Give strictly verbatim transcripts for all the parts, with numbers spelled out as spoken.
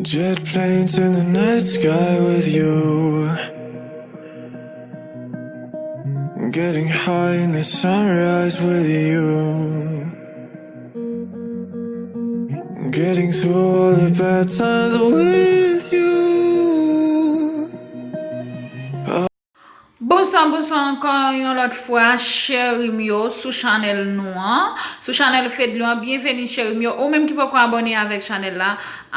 Jet planes in the night sky with you. Getting high in the sunrise with you. Getting through all the bad times with you. Bonswa, bonswa ankò yon lòt fwa, cheri m yo, sou chanèl nou an, sou chanèl Fedlou an. Byenveni, cheri m yo. Ou menm ki poko abòne avèk chanèl la,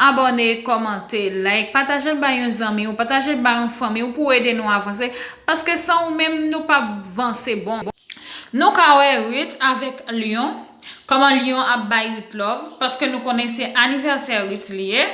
abòne, kòmante, like, pataje l bay yon zanmi w, pataje l bay yon fanmi w pou ede nou avanse. Paske san ou menm, nou p ap vanse bon. Nou ka wè Ruth avèk Lion. Kòman Lion ap bay Ruth love, paske nou konnen se anivèsè Ruth li ye.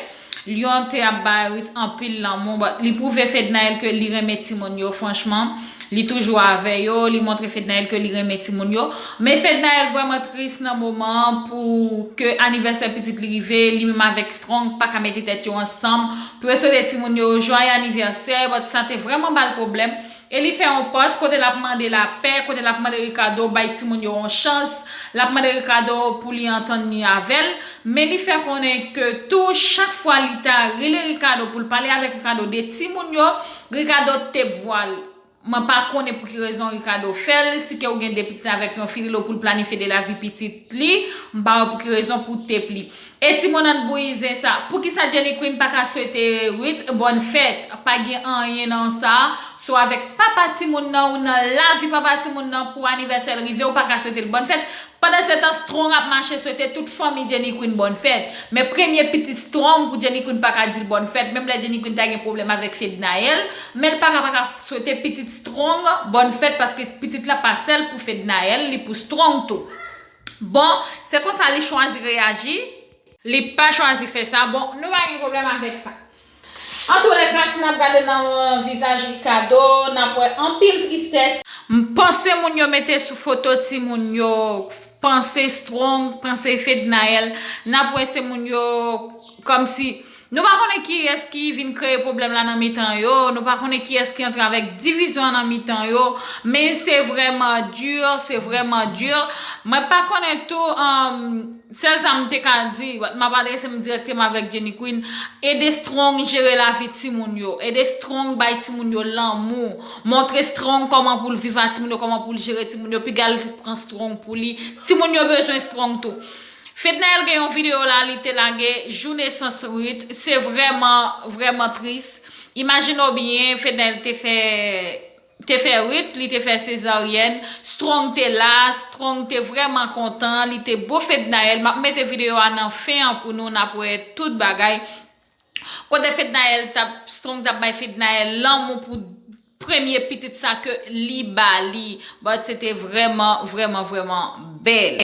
Lion te ap bay Ruth anpil lanmou, but li pwouve Fednaelle ke li renmen timoun yo, franchman. Li toujou avè yo, li montre Fednaelle ke li renmen timoun yo. Men Fednaelle vrèman tris nan moman an pou ke anivèsè pitit li rive, li menm avèk Strong pa ka mete tèt yo ansanm pou yo swete timoun yo joyeux anniversaire, but sa te vrèman ba l pwoblèm. E li fè yon pòs kote l ap mande lapè, kote l ap mande Ricardo bay timoun yo yon chans, l ap mande Ricardo pou li antann li avè l, men li fè konnen ke tou chak fwa li ta rele Ricardo pou l pale avèk Ricardo de timoun yo, Ricardo tep vwa l. Mwen pa konnen pou ki rezon Ricardo fè l, si ke ou gen de pitit avèk yon fi, rele w pou l planifye de lavi pitit li, m pa wè pou ki rezon pou tep li. E timoun an bouyi zen sa. Poukisa Jenny Queen pa ka swete Ruth bòn fèt? Pa gen anyen nan sa. So avèk papa timoun nan ou nan lavi papa timoun nan pou anivèsè l rive, ou pa ka swete l bòn fèt. Pandan se tan Strong ap mache swete tout fanmi Jenny Queen bòn fèt. Men premye pitit Strong pou Jenny Queen pa ka di l bòn fèt. Menm lè Jenny Queen ta gen pwoblèm avèk Fednaelle, men l pa ka pa ka swete pitit Strong bòn fèt paske pitit la pa sèl pou Fednaelle, li pou Strong tou. Bon, se konsa li chwazi reyaji. Li pa chwazi fè sa. Bon, nou pa gen pwoblèm avèk sa. Antoulèka, si n ap gade nan vizaj Ricardo, n ap wè anpil tristès. M panse moun yo mete sou foto timoun yo, panse Strong, panse Fednaelle. N ap wè se moun yo kòmsi Nou pa konnen kiyès ki vin kreye pwoblèm la nan mitan yo, nou pa konnen kiyès ki antre avèk divizyon an nan mitan yo, men se vrèman di, se vrèman di. Mwen pa konnen tou, um, sèl sa m te ka di, m ap adrese m dirèkteman avèk Jenny Queen, ede Strong jere lavi timoun yo, ede Strong bay timoun yo lanmou, montre Strong kòman pou l viv ak timoun yo, kòman pou l jere timoun yo, piga l pran Strong pou li. Timoun yo bezwen Strong tou. Fednaelle gen yon videyo la li te lage jou nesans Ruth, se vrèman, vrèman tris. Imajine w byen, Fednaelle te fè, te fè Ruth, li te fè sezaryèn, Strong te la, Strong te vrèman kontan, li te bo Fednaelle. M ap mete videyo a nan fen an pou nou, n ap wè tout bagay. Kote Fednaelle t ap, Strong t ap bay Fednaelle lanmou pou premye pitit sa ke li ba li. But se te vrèman, vrèman, vrèman bèl.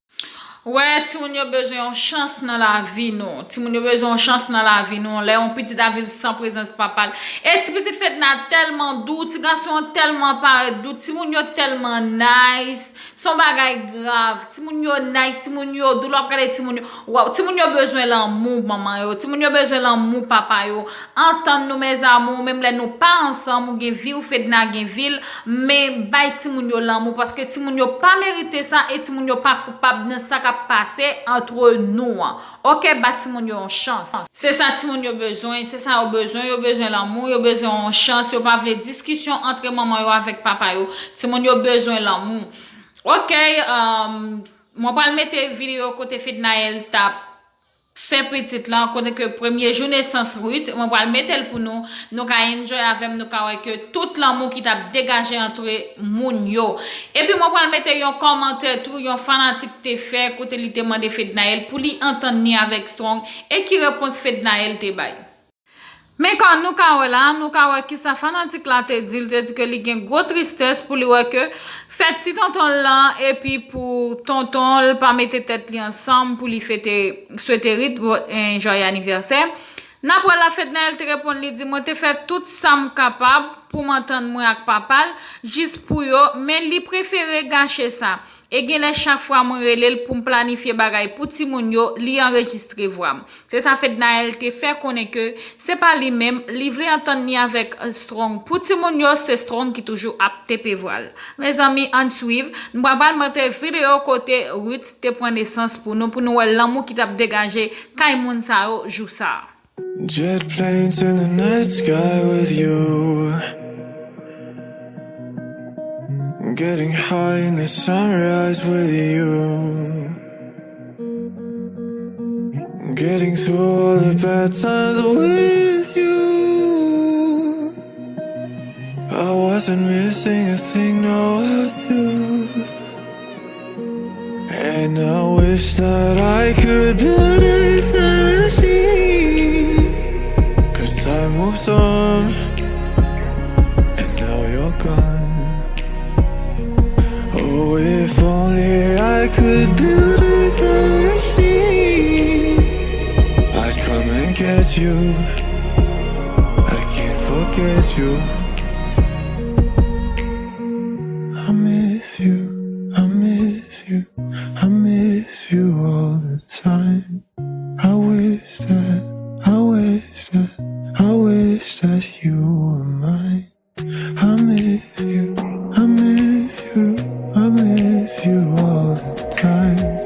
Wè, timoun yo bezwen yon chans nan lavi nou. Timoun yo bezwen yon chans nan lavi nou. Lè yon pitit ap viv san prezans papa l. E ti pitit Fedna tèlman dou, ti gason an tèlman parèt dou, timoun yo tèlman nice. Se yon bagay grav. Timoun yo nice, timoun yo dou. Lè w ap gade timoun yo, waw, timoun yo bezwen lanmou manman yo. Timoun yo bezwen lanmou papa yo. Antann nou, mes amours, menm lè nou pa ansanm, ou gen vi w, Fedna gen vi l, men bay timoun yo lanmou, paske timoun yo pa merite sa e timoun yo pa koupab nan sa k ap pase antre nou an. Oke, ba timoun yo yon chans. Se sa timoun yo bezwen, se sa yo bezwen, yo bezwen lanmou, yo bezwen yon chans, yo pa vle diskisyon antre manman yo avèk papa yo. Timoun yo bezwen lanmou. Oke, um, mwen pral mete videyo kote Fednaelle t ap fè pitit lan, kote ke premye jou nesans Ruth, mwen pral mete l pou nou, nou ka enjoy avè m, nou ka wè ke tout lanmou ki t ap degaje antre moun yo. Epi mwen pral mete yon kòmantè tou, yon fanatik te fè, kote li te mande Fednaelle pou li antann li avèk Strong, e ki repons Fednaelle te bay. Men kòm nou ka wè la, nou ka wè kisa fanatik la te di, li te di ke li gen gwo tristès pou li wè ke fèt ti tonton l lan, epi pou tonton l pa mete tèt li ansanm pou li fete, swete Ruth, bon, en, joyeux anniversaire. N ap wè la Fednaelle te reponn li di, mwen te fè tout sa m kapab pou m antann mwen ak papa l, jis pou yo, men li prefere gache sa. E genlè chak fwa mwen rele l pou m planifye bagay pou timoun yo, li anrejistre vwa m. Se sa Fednaelle te fè konnen ke se pa li menm, li vle antann li avèk Strong. Pou timoun yo, se Strong ki toujou ap tepe vwa l. Mezanmi, ann swiv. M pral pral montre videyo kote Ruth te pran nesans pou nou, pou nou wè lanmou ki t ap degaje kay moun sa yo jou sa a. Jet planes in the night sky with you. Getting high in the sunrise with you. Getting through all the bad times with you. I wasn't missing a thing, now I do. And I wish that I could build a time machine. 'Cause time moves on, and now you're gone. Oh, if only I could build a time machine. I'd come and get you. I can't forget you. I miss you, I miss you, I miss you all the time. I wish that, I wish that, I wish that you were mine. I miss you, I miss you, I miss you all the time.